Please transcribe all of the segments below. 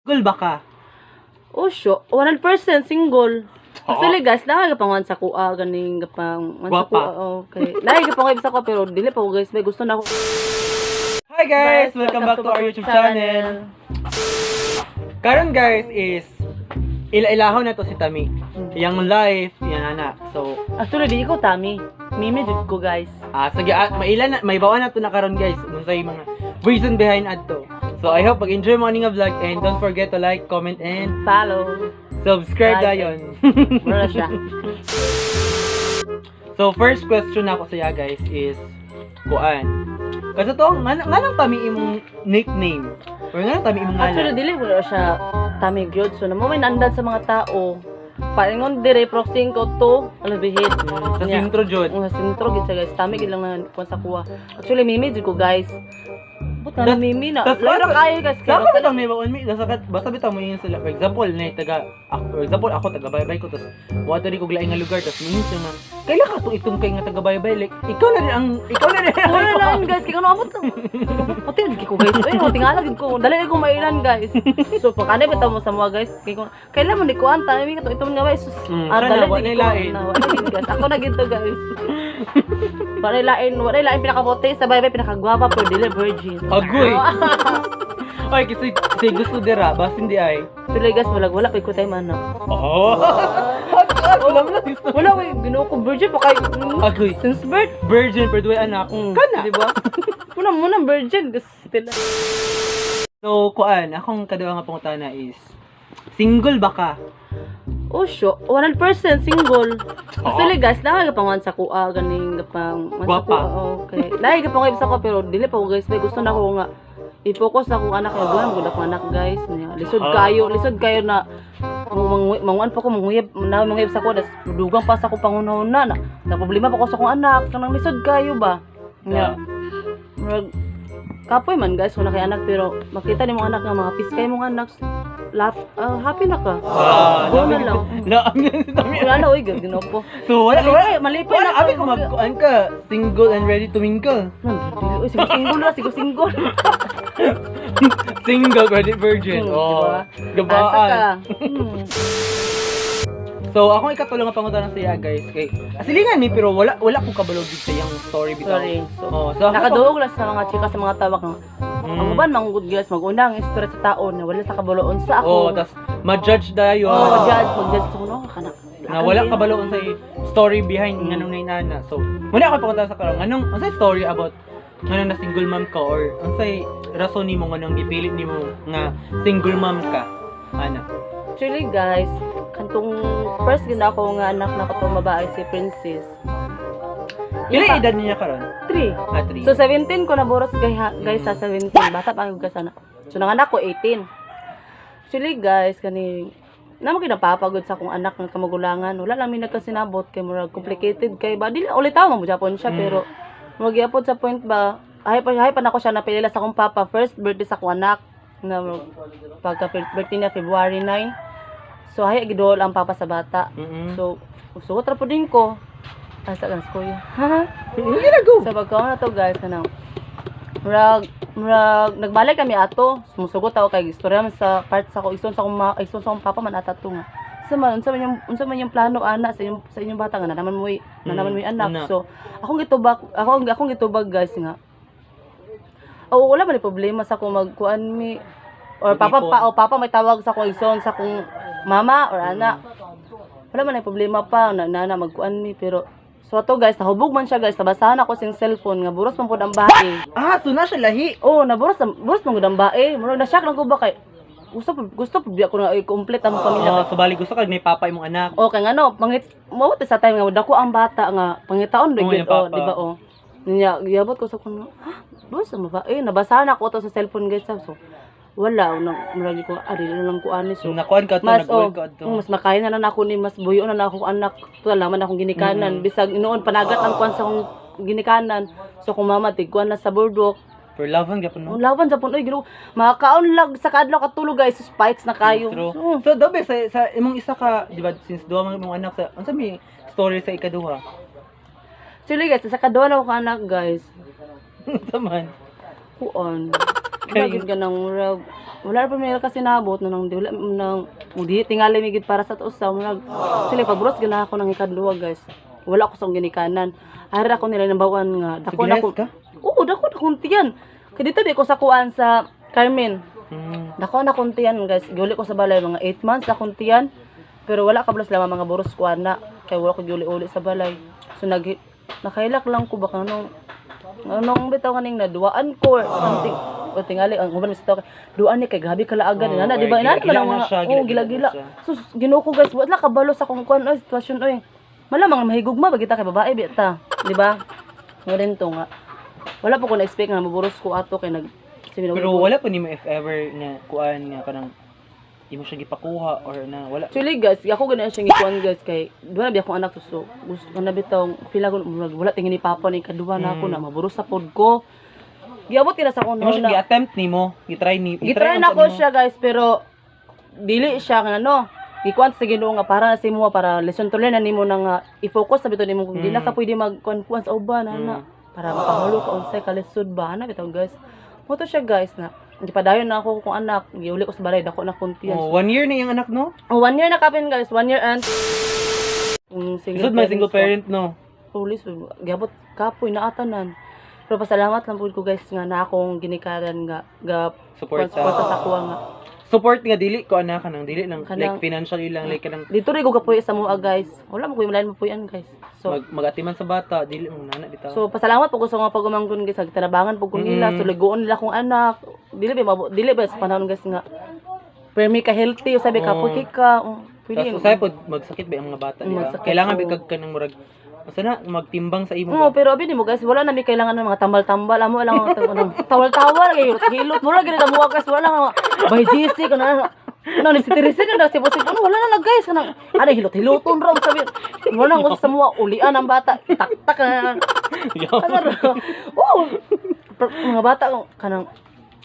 Single ba ka? Oh, sure. 100% single. Actually, guys, naa gapanguan sa kuha, ganing gapang sa Gwapa. kuha, okay. Naa gapang sa kuha, pero dili pa ko, guys, may gusto na ako. Hi guys! Welcome back to our YouTube channel. Karon guys is ila-ilahaw na to si Tami. Yang life, yan ana. So, Actually, di ko Tami. Mimi jud ko, guys. Sige, maila na, may bawa na to na karon guys. Unsay mga reason behind adto. So, I hope mag-enjoy mo ani nga vlog and don't forget to like, comment, and Follow. Subscribe Like. dayon. Wala siya. So, first question nako sa guys is kuan. Kasi to, nganong Tami imong nickname? Or nganong Tami imong ngalan? Actually, dili mo na siya Tami gyud. So, namo may nandan sa mga tao. Paingon dire, proxing ko to, ano bihit. Sa sintro jud. Sa sintro gid siya, guys. Tami gid lang na kuan sa kuha. Actually, Mimi jud ko, guys. But na Mimi na. Tas Layo na kayo, guys. Sa Pero ako bitang may baon mi basta basta bitaw mo yun sila. For example, na taga ako, for example ako taga baybay ko, tas mo diri ko laing nga lugar, tas mingon siya nga kaila ka tong itong kay nga taga baybay, like ikaw na din ang ikaw na din. Wala lang, guys, kaya ano amot lang. Pati gid ko, guys. Ay, tingala gid ko. Dali ko mailan, guys. So pag ano bitaw mo sa mga guys, kay ko kailan mo ni kuan tami ka to itong nga guys. Sana, dali wala gid ko. lain. Na, wala gid, guys. Ako na gid to, guys. Wala lain pinakabote sa baybay, pinakagwapa pero dili virgin. Agoy. Ay, kasi si gusto dira basin di ay. Tuloy guys, wala wala pa ko tayo man. Oh. Wala mo na gusto. Wala ko Ginoo ko, virgin pa kay Agoy. since birth. Virgin pero duay anak. Kana. Di ba? Muna muna virgin guys. Tila. So kuan, akong kaduha nga pangutana is single ba ka? Oh, sure. 100% single. Actually, guys, naa gapanguan sa kuha, ganing gapang sa Gwapa. kuha, okay. Naa gapanguan sa kuha, pero dili pa ko, guys, may gusto na ko nga i-focus akong anak kay buwan gud akong anak, guys. Nya, lisod kayo, lisod kayo na manguan pa ko manghuyab na manghuyab sa kuha, das dugang pa sa akong pangunahon na, na problema pa ko sa akong anak, kanang lisod kayo ba. Nya, murag kapoy man guys kung na kay anak, pero makita nimo anak nga mga piskay mong anak, laugh, happy na ka. Ah, Go na lang. Laang si Tami. Wala na, oy, ginoo ko. So wala wala Malipay wala na abi ko magkuan ka, single and ready to mingle. Oy, sigo single na, sigo single. Single ready virgin. Oh. Diba? Gabaan. Asa ka. So ako ikatulo nga pangutana sa iya guys kay asilingan mi pero wala wala ko kabalo gid sa iyang story bitaw. Sorry. So, Oh, so ako nakaduog lang sa mga chika sa mga tawag nga. Ang uban manggod guys, maguna ang istorya sa tao na wala sa kabaloon sa ako. Oh, tas ma-judge dayon. Oh, mag-judge, mag-judge sa kuno kana. Na wala kabaloon sa story behind nganong nainana. So, muna ako pangutana sa karon nganong unsay story about nganong na single mom ka or unsay rason nimo nganong gipilit nimo nga single mom ka? Ana. Actually guys, kantong first gina ako nga anak na katong babae si Princess. Pila edad niya karon? 3. Ah, 3. So 17 ko naburos guys, guys sa 17. Bata pa ako sana. So nanganak ko 18. Actually guys, kani namo kinapapagod sa akong anak ng kamagulangan. Wala lang mi nagkasinabot kay murag complicated kay ba dili ulit tawo mo Japon siya, pero murag gyapon sa point ba hay pa nako siya napilila sa akong papa first birthday sa akong anak nga pagka birthday niya February 9. So hay gidol ang papa sa bata. So suot ra pud din ko. Asa lang sa kuya. Hindi na go. Sa pagkaon na to guys, kanang murag murag nagbalik kami ato, sumusugot ako kay istorya man sa part sa ko ison sa akong ison sa akong papa man ata to nga. Sa man unsa man yung plano ana sa inyong bata nga na naman mo'y anak. Anak. So akong gitubag ako akong gitubag guys nga. Oo, wala man ni problema sa akong magkuan mi or papa Mag-ipon. pa o papa may tawag sa akong ison sa akong mama or anak. Wala man ay problema pa na na, na magkuan mi, pero so ato guys, nahubog man siya guys, nabasahan ako sing cellphone nga buros man pud ang bae. Ah, so na siya lahi. Oh, naburos buros man gud ang bae. Murag na shock lang ko ba kay gusto pud biya ko na i-complete ang pamilya. Oh, so bali gusto kag may papa imong anak. Okay nga no, pangit mo sa time nga dako ang bata nga pangitaon Oo, oh, yung oh, papa. di ba oh. Niya giabot ko sa kuno. Ha, buros ang babae. Nabasahan ako to sa cellphone guys. So wala no, murag ko ari na lang ko ani So so nakuan ka to, mas nag oh, ka to. mas makaya na lang ako ni mas buyo na lang ako anak wala man akong ginikanan bisag inoon panagat ang kuan sa akong ginikanan so kung mama tigkuan na sa boardwalk. For love ang gyapon no. Ang laban sa punoy Ginoo, makakaon lag sa kaadlaw katulog guys, spikes na kayo. True. So, So dabi sa imong isa ka, di ba, since duha man imong anak sa unsa may story sa ikaduha? Actually guys, sa kaduha ko anak guys, Unsa man? kuan. Wala gid ka nang murag wala pa may kasi nabot na nang di wala nang mudi tingali mi gid para sa tuos sa murag sila pagburos gina ako ng ikaduha, guys. Wala ko sa akong ginikanan. Ari ako nila nang bawan nga dako na Gihas ko. ka? Oo, dako na kong tiyan. Kay dito di ko sa kuan sa Carmen. Dako na kong tiyan, guys. Giuli ko sa balay mga 8 months na kong tiyan. Pero wala ka blas lamang mga buros kuan na kay wala ko giuli-uli sa balay. So nakailak lang ko baka nung anong bitaw kaning naduwaan ko or something. O tingali ang uban sa tao duan ni kay grabe kalaagan Oh, inana, di ba? ay, Inana man gila-gila ang na mga siya, oh, gila-gila gila-gila. na siya. Sus, Ginoo ko, guys, wala kabalo sa akong kuan oy, sitwasyon oy. Malamang mahigugma ba kita kay babae bita, di ba? Mo rin to nga. Wala po ko na-expect nga maburos ko ato kay nag Pero wala pa nimo if ever nga kuan nga kanang imo siya gipakuha or na wala. Actually, guys, ako ganun siyang ikuan, guys, kay duha na biya akong anak, so gusto ko na bitaw feel ako murag wala tingin ni papa ni kaduha na ako na maburos sa pod ko. Giabot kina sa akong Imo siya na. gi-attempt nimo, gi-try ni Gitry na ko siya, guys, pero dili siya nga ano. Gikuan sa Ginoo nga para sa imo para lesson to learn na nimo na nga i-focus sa bitaw nimo kung di na ka pwede magkuan-kuan sa uban ana para makahulo ka unsay kalisod ba ana bitaw, guys. Mo to siya, guys, na gipadayon na ako kung anak, giuli ko sa balay dako na kunti yan. Oh, one year na iyang anak, no? Oh, one year na kapin, guys, one year and single Isod may single parents ko. parent, no? Uli, so, gabot kapoy na atanan. Pero pasalamat lang po ko, guys, nga na akong ginikaran nga ga Support sa suporta sa kuha nga. Support nga dili ko anak kanang dili lang Kanang- like financially lang, like kanang Dito rin ko kapoy sa mua, guys. Wala mo ko yung mo puyan, guys. So mag magatiman sa bata dili mo nana bitaw. So pasalamat po ko sa mga pagumangkon, guys, tinabangan po ko nila, so liguon nila akong anak. Dili ba dili ba sa panahon, guys, nga permi ka healthy sabi ka puti ka. Oh, pwede. Tapos usay pod magsakit ba ang mga bata, di ba? Magsakit, Kailangan oo. ba kag kanang murag basta na magtimbang sa imo Oo, ba? pero abi nimo, guys, wala na may kailangan ng mga tambal-tambal. Amo lang ang tawal-tawal kayo. Hilot mo lang ganito mo, guys, wala nga by GC ko na. No, ni si Teresa na si Bosi, wala na lang, guys, kanang ana hilot-hiloton ra sabi. Wala nang sa mga ulian ang bata, taktak na. Ano ra? Oo. Mga bata kanang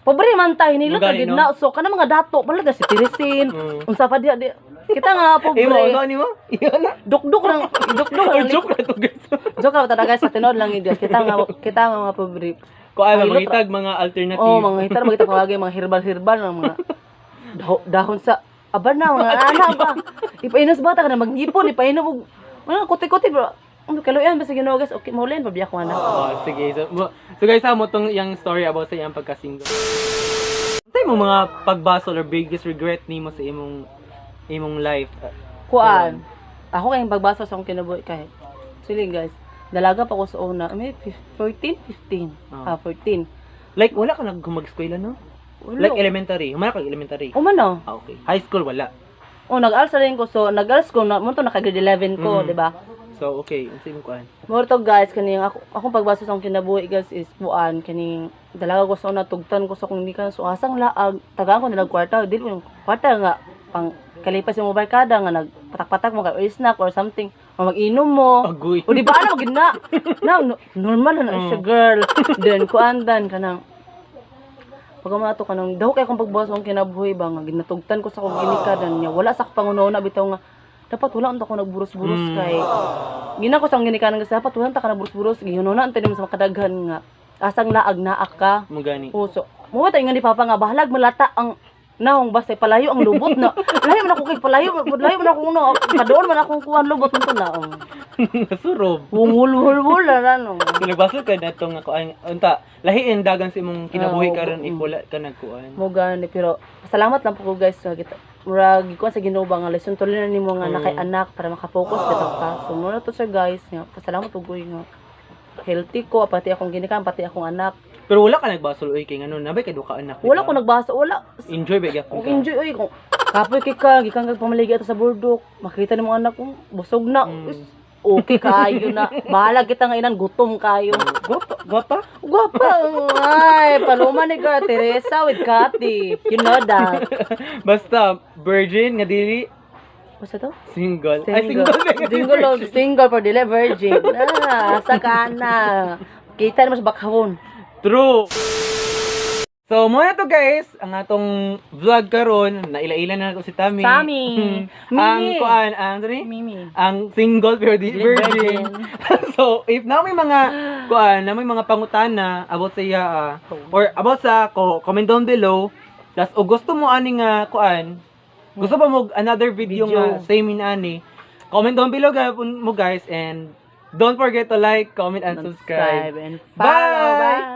pobre man ta hinilot Gani, gid no? na. So kanang mga dato pala na si Teresin. Unsa pa diha di kita nga pobre. Imo ano nimo? Iyo na. Dukduk lang, dukduk Or lang. joke na to, guys. Joke lang talaga sa tinod lang yun, guys. Kita nga mga pobre. Ko ay Ang hilot mangitag mga alternative. Oh, mga hitar magita pawagay mga herbal-herbal ng mga dahon sa aba na mga ana ba. Ipainas bata ka na magnipon, ipainom og mga kuti-kuti bro. Ang kaluyan ba sa Ginoo, guys? Okay, maulan pa biya ko ana. Oh, sige. So, so guys, amo tong iyang story about sa iyang pagka-single. Unsay mo mga pagbasol or biggest regret nimo sa imong imong life? Kuan. Ako kayong pagbasa sa akong kinabuhi kay. Sige, guys. Dalaga pa ko sa una, may 14, 15. Oh. Ah, 14. Like wala ka nag mag-eskwela, no? Wala. Like elementary. Humana ka elementary. Uma no. Ah, okay. High school wala. Oh, nag-ALS rin ko. So, nag-ALS ko na, mo to naka grade 11 ko, di ba? So, okay. Unsay imong kuan? Mo to, guys, kaning ako akong pagbasa sa akong kinabuhi, guys, is buan kaning dalaga ko sa una tugtan ko sa kung hindi ka so asang laag tagaan ko nila kwarta dili ko yung kwarta nga pang kalipas yung barkada nga nagpatak-patak mo kay or snack or something o mag-inom mo. Agoy. O di ba ano gid na? Na no, normal na na siya, girl. Then kuan dan kanang pag to kanang daw kay akong pagbuhat sa akong kinabuhi ba nga ginatugtan ko sa akong ginikanan niya wala sa akong pangunauna bitaw nga dapat wala unta ko nagburos-buros kay gina ko sa akong ginikanan kasi dapat wala unta ka nagburos-buros gihununa unta nimo sa makadaghan nga asang laag naa ka. Mo gani. Oh, so mo tayo nga ni papa nga bahalag malata ang naong basta palayo ang lubot na layo man ako kay palayo layo man ako no kadoon man akong kuan lubot nito na oh. Surob. Wungul-wul na no. So, nagbasol ka na itong kuan unta lahiin dagan sa imong kinabuhi Ah, karon if wala ka nagkuan. Mo gani pero salamat lang po ko, guys, sa kita murag gikuan sa Ginoo ba nga lesson tuloy na nimo nga nakay anak para makafocus bitaw ka. So mo na to siya, guys, nga pasalamat po ko nga healthy ko pati akong ginikan pati akong anak. Pero wala ka nagbasol oy kay ngano nabay kay duha ka anak, di Wala ba? ko nagbasa, wala. Enjoy ba gyapon Kung ka? enjoy oy kung kapoy kay ka gikan kag pamaligya ato sa burdok makita nimo anak ko busog na. Is, okay kayo na bahala kita nga inan gutom kayo. Gwapa, gwapa. Gwapa ay paloma ni girl Teresa with Cathy, you know that. Basta virgin nga dili Basta to. Single. Ay, single. Single. Single, oh, single for dili virgin. Ah, asa ka na. Kita naman sa bakhawon. True. So, mao na to, guys, ang atong vlog karon, naila-ila na nato si Tami. Tami. Ang Mimi. Kuan, ang sorry? Mimi. Ang single pero di virgin. So, if na may mga kuan, na may mga pangutana about sa iya or about sa ako, comment down below. Tas o gusto mo ani nga kuan, gusto pa mo another video, Video. nga same in ani, comment down below mo, guys, and don't forget to like, comment and subscribe. And follow. Bye! Bye.